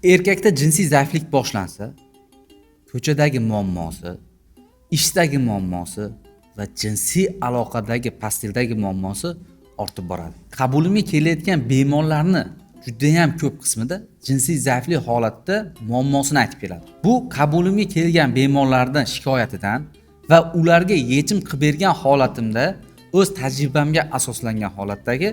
Erkakda jinsiy zaiflik boshlansa, ko'chadagi muammosi, ishdagi muammosi va jinsiy aloqadagi pasteldagi muammosi ortib boradi. Qabulimga kelayotgan bemorlarni judayam ko'p qismida jinsiy zaiflik holatida muammosini aytib keladi. Bu qabulimga kelgan bemorlardan shikoyatidan va ularga yechim qilib bergan holatimda o'z tajribamga asoslangan holatdagi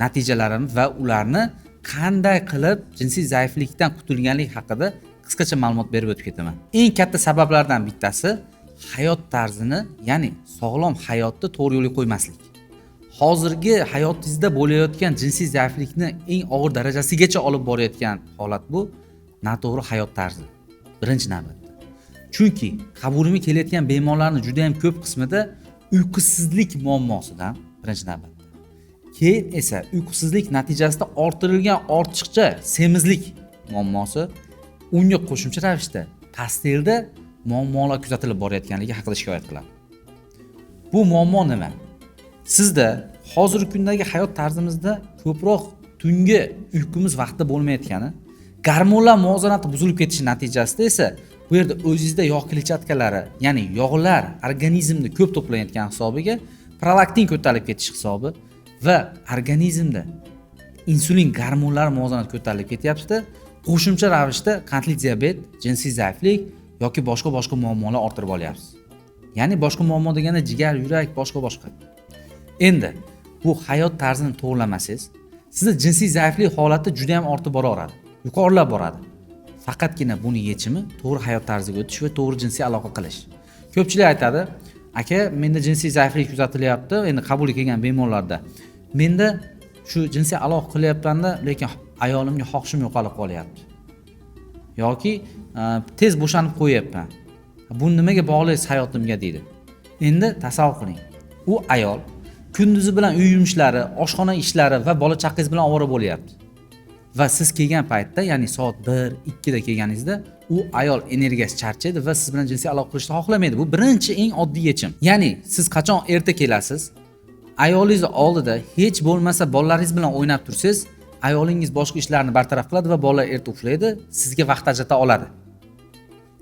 natijalarim va ularni qanday qilib jinsiy zaiflikdan qutulganlik haqida qisqacha ma'lumot berib o'tib ketaman. Eng katta sabablardan bittasi hayot tarzini, ya'ni sog'lom hayotni to'g'ri yo'lga qo'ymaslik. Hozirgi hayotingizda bo'layotgan jinsiy zaiflikni eng og'ir darajasigacha olib borayotgan holat bu noto'g'ri hayot tarzi. Birinchi navbatda. Chunki qabulimga kelayotgan bemorlarning juda ham ko'p qismida uyqusizlik muammosidan birinchi navbatda. Keyin esa uyqusizlik natijasida orttirilgan ortiqcha semizlik muammosi, unga qo'shimcha ravishda pastelda muammolar kuzatilib borayotganligi haqida shikoyat qiladi. Bu muammo nima? Sizda hozirgi kundagi hayot tarzimizda ko'proq tungi uyqumiz vaqtida bo'lmayotgani, gormonlar muvozanati buzilib ketishi natijasida esa bu yerda o'zingizda yog' kletchatkalari, ya'ni yog'lar organizmda ko'p to'planayotgan hisobiga prolaktin ko'tarilib ketishi hisobi va organizmda insulin gormonlari muvozanati ko'tarilib ketyapti. Qo'shimcha ravishda qandli diabet, jinsiy zaiflik yoki boshqa muammolar orttirib olyapsiz. Ya'ni boshqa muammo deganda jigar, yurak, boshqa. Endi bu hayot tarzini to'g'rilamasangiz, sizda jinsiy zaiflik holati juda ham ortib boraveradi, yuqorilab boradi. Faqatgina buni yechimi to'g'ri hayot tarziga o'tish va to'g'ri jinsiy aloqa qilish. Ko'pchilik aytadi: "Aka, menda jinsiy zaiflik kuzatilyapti." Endi qabulga kelgan bemorlarda menda shu jinsiy aloqa qilyapmanda, lekin ayolimga xohishim yo'qolib qolyapti yoki tez bo'shanib qo'yyapman. Bu nimaga bog'laysiz hayotimga deydi. Endi tasavvur qiling, u ayol kunduzi bilan uy yumushlari, oshxona ishlari va bola chaqangiz bilan ovora bo'lyapti. Va siz kelgan paytda, ya'ni soat 1, 2 da kelganingizda u ayol energiyasi charchaydi va siz bilan jinsiy aloqa qilishni xohlamaydi. Bu birinchi eng oddiy yechim. Ya'ni siz qachon erta kelasiz, ayolingizni oldida hech bo'lmasa bolalaringiz bilan o'ynab tursangiz, ayolingiz boshqa ishlarni bartaraf qiladi va bolalar erta uxlaydi, sizga vaqt ajrata oladi.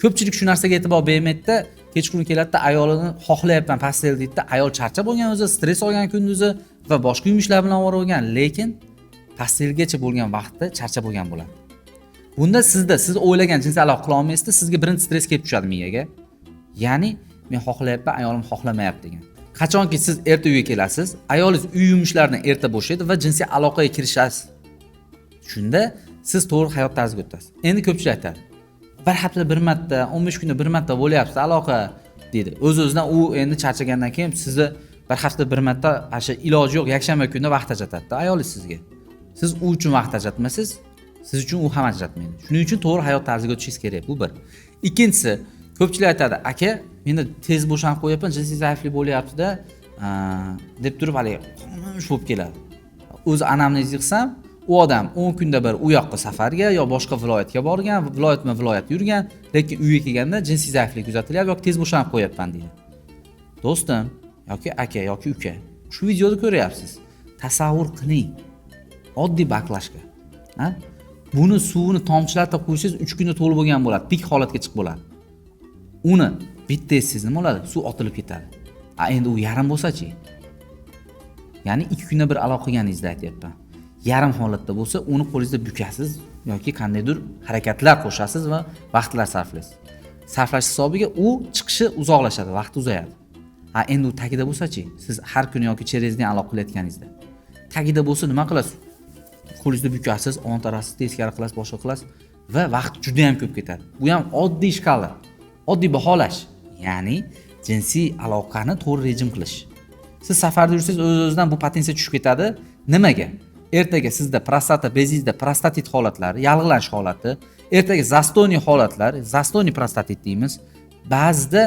Ko'pchilik shu narsaga e'tibor bermaydida, kechqurun keladida, ayolini xohlayapman pastel deydida, ayol charchab bo'lgan o'zi, stress olgan kunduzi va boshqa yumushlar bilan ovora bo'lgan, lekin pastelgacha bo'lgan vaqtda charchab bo'lgan bo'ladi. Bunda sizda siz o'ylagan jinsiy aloqa qila olmaysizda, sizga birinchi stress kelib tushadi miyaga. Ya'ni men xohlayapman, ayolim xohlamayapti degan. Qachonki siz erta uyga kelasiz, ayolingiz uy yumushlaridan erta bo'shaydi va jinsiy aloqaga kirishasiz. Shunda siz to'g'ri hayot tarziga o'tasiz. Endi ko'pchilik aytadi: bir haftada bir marta, 15 kunda bir marta bo'lyapti aloqa deydi. O'z-o'zidan u endi charchagandan keyin sizni bir haftada bir marta ana shu iloji yo'q, yakshanba kunida vaqt ajratadida ayolingiz sizga. Siz u uchun vaqt ajratmasangiz, siz uchun u ham ajratmaydi. Shuning uchun to'g'ri hayot tarziga o'tishingiz kerak. Bu bir. Ikkinchisi, ko'pchilik aytadi: "Aka, menda tez bo'shanib qo'yapman, jinsiy zaiflik bo'lyapti-da", deb turib haligi xomush bo'lib keladi. O'zi anamnez yig'sam, u odam 10 kunda bir u yoqqa safarga yo boshqa viloyatga borgan, viloyatma viloyat yurgan, lekin uyga kelganda jinsiy zaiflik kuzatilyapti yoki tez bo'shanib qo'yapman deydi. Do'stim yoki aka yoki uka, shu videoni ko'ryapsiz. Tasavvur qiling. Oddiy баклажка. Ha? Buni suvini tomchilatib qo'ysangiz 3 kunda to'lib bo'lgan bo'ladi, pik holatga chiqib bo'ladi. Uni bitta etsangiz nima bo'ladi? Suv otilib ketadi. A endi u yarim bo'lsa-chi? Ya'ni 2 kunda bir aloqa qilganingizda aytyapman. Yarim holatda bo'lsa, uni qo'lingizda bukasiz yoki qandaydir harakatlar qo'shasiz va vaqtlar sarflaysiz. Sarflash hisobiga u chiqishi uzoqlashadi, vaqti uzayadi. Ha, endi u tagida bo'lsa-chi? Siz har kuni yoki через день aloqa qilayotganingizda. Tagida bo'lsa nima qilasiz? Qo'lingizda bukasiz, o'ntarasiz, teskari qilasiz, boshqa qilasiz va vaqt juda ham ko'p ketadi. Bu ham oddiy shkala, oddiy baholash. Ya'ni jinsiy aloqani to'g'ri rejim qilish. Siz safarda yursangiz o'z-o'zidan bu potensiya tushib ketadi. Nimaga? Ertaga sizda prostata bezingizda prostatit holatlari, yallig'lanish holati, ertaga застойный holatlar, застойный prostatit deymiz. Ba'zida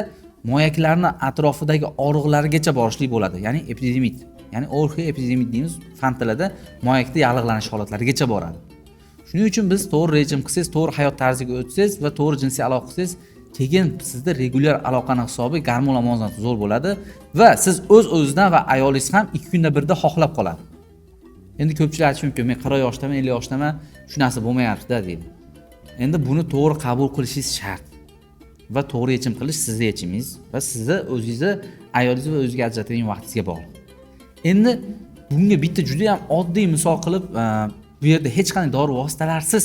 moyaklarni atrofidagi og'riqlargacha borishlik bo'ladi, ya'ni epididimit, ya'ni orxioepididimit deymiz fan tilida, moyakda yallig'lanish holatlarigacha boradi. Shuning uchun biz to'g'ri rejim qilsangiz, to'g'ri hayot tarziga o'tsangiz va to'g'ri jinsiy aloqa qilsangiz, keyin sizda regulyar aloqani hisobi gormonlar muvozanati zo'r bo'ladi va siz o'z-o'zidan va ayolingiz ham 2 kunda birda xohlab qoladi. Endi ko'pchilik aytishi mumkin, men 40 yoshdaman, 50 yoshdaman, shu narsa bo'lmayapti-da deydi. Endi buni to'g'ri qabul qilishingiz shart va to'g'ri yechim qilish sizni yechimingiz va sizni o'zingizni ayolingiz va o'zizga ajratadigan vaqtingizga bog'liq. Endi bunga bitta juda ham oddiy misol qilib, bu yerda hech qanday dori vositalarsiz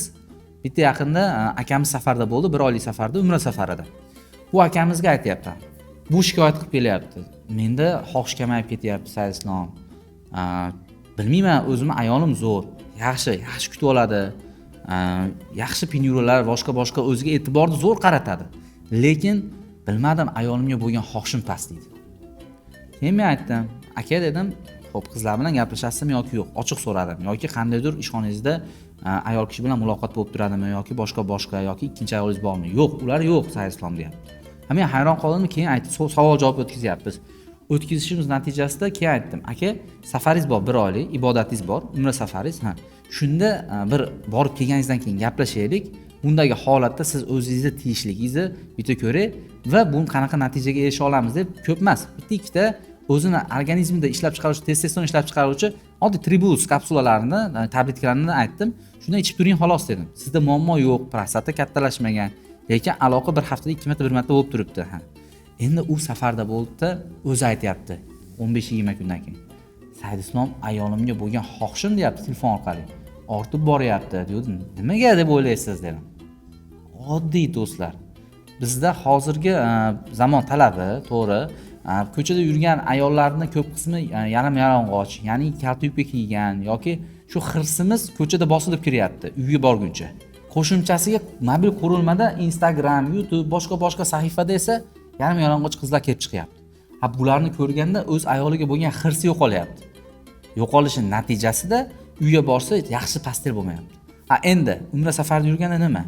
bitta yaqinda akamiz safarda bo'ldi, bir oylik safarda, umra safarida. Bu akamizga aytyapti, bu shikoyat qilib kelyapti. Menda xohish kamayib ketyapti, Said Islom. Bilmayman, o'zimni ayolim zo'r, yaxshi, yaxshi kutib oladi. Yaxshi pinyuralar, boshqa boshqa o'ziga e'tiborni zo'r qaratadi. Lekin bilmadim, ayolimga bo'lgan xohishim past deydi. Keyin men aytdim, aka dedim, xo'p, qizlar bilan gaplashasizmi yoki yo'q? Ochiq so'radim. Yoki qandaydir ishxonangizda ayol kishi bilan muloqot bo'lib turadimi yoki boshqa boshqa yoki ikkinchi ayolingiz bormi? Yo'q, ular yo'q, Said Islom deyapti. Ha, men hayron qoldim, keyin aytdi, savol javob o'tkazyapmiz. O'tkazishimiz natijasida keyin aytdim, aka, safaringiz bor, bir oylik ibodatingiz bor, umra safaringiz, ha. Shunda bir borib kelganingizdan keyin gaplashaylik. Bundagi holatda siz o'zingizni tiyishligingizni bitta ko'ray va buni qanaqa natijaga erisha olamiz deb ko'p emas, bitta ikkita o'zini organizmida ishlab chiqaruvchi testosteron ishlab chiqaruvchi oddiy tribulus kapsulalarini, tabletkalarni aytdim. Shundan ichib turing xolos dedim. Sizda muammo yo'q, prostata kattalashmagan, lekin aloqa bir haftada 2 marta, 1 marta bo'lib turibdi. Ha. Endi u safarda bo'ldida, o'zi aytyapti 15-20 kundan keyin. Said Islom, ayolimga bo'lgan xohishim deyapti telefon orqali. Ortib boryapti dedim. Nimaga deb o'ylaysiz dedim. Oddiy do'stlar. Bizda hozirgi zamon talabi, to'g'ri, ko'chada yurgan ayollarning ko'p qismi yarim yalang'och, ya'ni kalta yubka kiygan yoki shu hirsimiz ko'chada bosilib kiryapti uyga borguncha. Qo'shimchasiga mobil qurilmada Instagram, YouTube, boshqa boshqa sahifada esa yarim yalang'och qizlar kelib chiqyapti. Ha, bularni ko'rganda o'z ayoliga bo'lgan hirsi yo'qolyapti. Yo'qolishi natijasida uyga borsa yaxshi постель bo'lmayapti. Ha, endi umra safarida yurganda nima?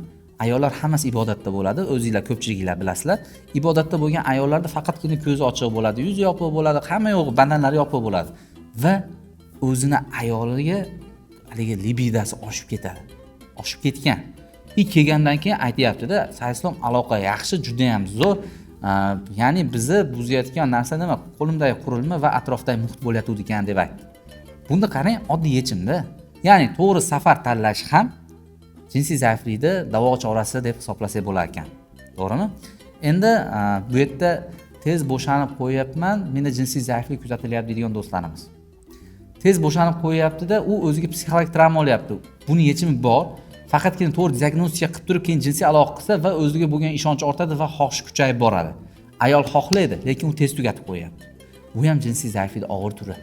Ayollar hammasi ibodatda bo'ladi, o'zinglar ko'pchiliginglar bilasizlar. Ibodatda bo'lgan ayollarda faqatgina ko'zi ochiq bo'ladi, yuzi yopiq bo'ladi, hamma yo'q, badanlari yopiq bo'ladi va o'zini ayoliga haligi libidasi oshib ketadi. Oshib ketgan. И kelgandan keyin aytyapti-da, Said Islom, aloqa yaxshi, juda ham zo'r. Ya'ni bizni buzayotgan narsa nima? Qo'limdagi qurilma va atrofdagi muhit bo'layotgandi ekan deb aytdi. Bunda qarang, oddiy yechimda. Ya'ni to'g'ri safar tanlash ham jinsiy zaiflikni davo chorasi deb hisoblasak bo'lar ekan. To'g'rimi? Endi bu yerda tez bo'shanib qo'yyapman, menda jinsiy zaiflik kuzatilyapti deydigan do'stlarimiz. Tez bo'shanib qo'yyapti-da, u o'ziga psixologik travma olyapti. Buni yechimi bor. Faqatgina to'g'ri diagnostika qilib turib keyin jinsiy aloqa qilsa va o'ziga bo'lgan ishonch ortadi va xohish kuchayib boradi. Ayol xohlaydi, lekin u tez tugatib qo'yyapti. Bu ham jinsiy zaiflikning og'ir turi.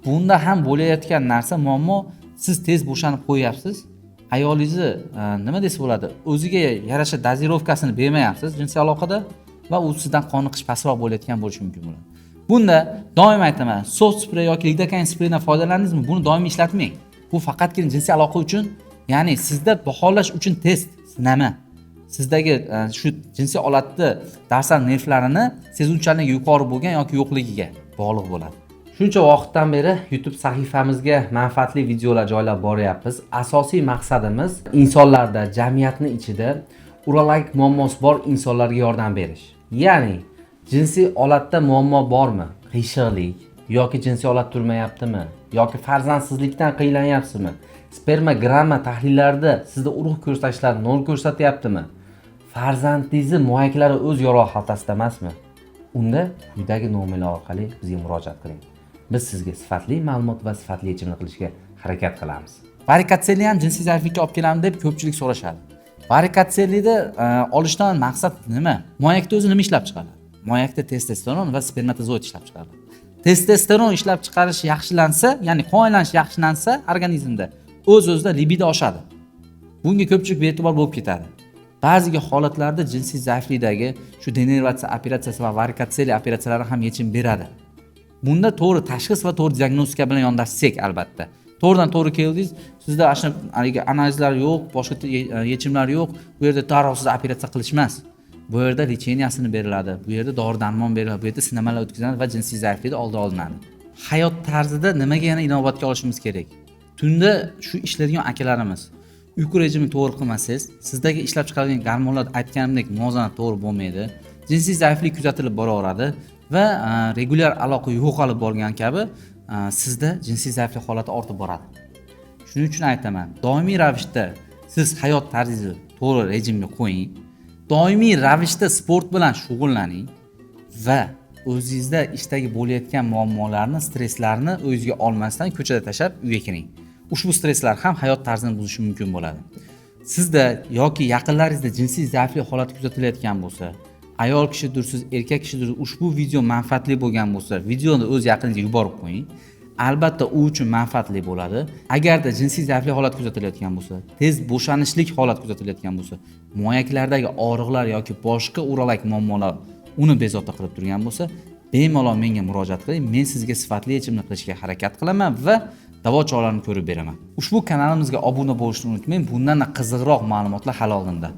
Bunda ham bo'layotgan narsa muammo, siz tez bo'shanib qo'yyapsiz. Ayolingizni nima desa bo'ladi, o'ziga yarasha dozirovkasini bermayapsiz jinsiy aloqada va u sizdan qoniqish pastroq bo'layotgan bo'lishi mumkin bo'ladi. Bunda doim aytaman, soft sprey yoki lidokain spreydan foydalandingizmi, buni doim ishlatmang. Bu faqatgina jinsiy aloqa uchun, ya'ni sizda baholash uchun test, sinama. Sizdagi shu jinsiy olatni dorsal nervlarini sezuvchanligi yuqori bo'lgan yoki yo'qligiga bog'liq bo'ladi. Shuncha vaqtdan beri YouTube sahifamizga manfaatli videolar joylab boryapmiz. Asosiy maqsadimiz insonlarda, jamiyatni ichida urologik muammosi bor insonlarga yordam berish. Ya'ni jinsiy olatda muammo bormi? Qiyshiqlik yoki jinsiy olat turmayaptimi? Yoki farzandsizlikdan qiynalanyapsizmi? Spermogramma tahlillarida sizda urug' ko'rsatkichlari nol ko'rsatyaptimi? Farzandingizni muayaklari o'z yorug' xaltasida emasmi? Unda quyidagi nomerlar orqali bizga murojaat qiling. Biz sizga sifatli ma'lumot va sifatli yechimni qilishga harakat qilamiz. Varikotselni ham jinsiy zaiflikka olib keladimi deb ko'pchilik so'rashadi. Varikotselni olishdan maqsad nima? Moyakda o'zi nima ishlab chiqaradi? Moyakda testosteron va spermatozoid ishlab chiqaradi. Testosteron ishlab chiqarish yaxshilansa, ya'ni qon aylanishi yaxshilansa organizmda o'z-o'zidan libido oshadi. Bunga ko'pchilik bee'tibor bo'lib ketadi. Ba'ziga holatlarda jinsiy zaiflikdagi shu denervatsiya operatsiyasi va varikotseliya operatsiyalari ham yechim beradi. Bunda to'g'ri tashxis va to'g'ri diagnostika bilan yondashsak albatta. To'g'ridan to'g'ri keldingiz, sizda ana shu haligi analizlar yo'q, boshqa yechimlar yo'q. Bu yerda darrov sizni operatsiya qilish emas. Bu yerda лечения sini beriladi, bu yerda dori darmon beriladi, bu yerda sinamalar o'tkaziladi va jinsiy zaiflikni oldi olinadi. Hayot tarzida nimaga yana inobatga olishimiz kerak? Tunda shu ishlaydigan akalarimiz uyqu rejimini to'g'ri qilmasangiz, sizdagi ishlab chiqarilgan gormonlar aytganimdek muvozanat to'g'ri bo'lmaydi. Jinsiy zaiflik kuzatilib boraveradi va regulyar aloqa yo'qolib borgan kabi sizda jinsiy zaiflik holati ortib boradi. Shuning uchun aytaman, doimiy ravishda Siz hayot tarzingizni to'g'ri rejimga qo'ying, doimiy ravishda sport bilan shug'ullaning va o'zingizda ishdagi bo'layotgan muammolarni, stresslarni o'zingizga olmasdan ko'chada tashlab uyga kiring. Ushbu stresslar ham hayot tarzini buzishi mumkin bo'ladi. Sizda yoki yaqinlaringizda jinsiy zaiflik holati kuzatilayotgan bo'lsa, ayol kishidursiz, erkak kishidir, ushbu video manfaatli bo'lgan bo'lsa, videoni o'z yaqiningizga yuborib qo'ying. Albatta u uchun manfaatli bo'ladi. Agarda jinsiy zaiflik holat kuzatilayotgan bo'lsa, tez bo'shanishlik holat kuzatilayotgan bo'lsa, moyaklardagi og'riqlar yoki boshqa urologik muammolar uni bezovta qilib turgan bo'lsa, bemalol menga murojaat qiling. Men sizga sifatli yechimni qilishga harakat qilaman va davo choralarini ko'rib beraman. Ushbu kanalimizga obuna bo'lishni unutmang. Bundan qiziqroq ma'lumotlar hali oldinda.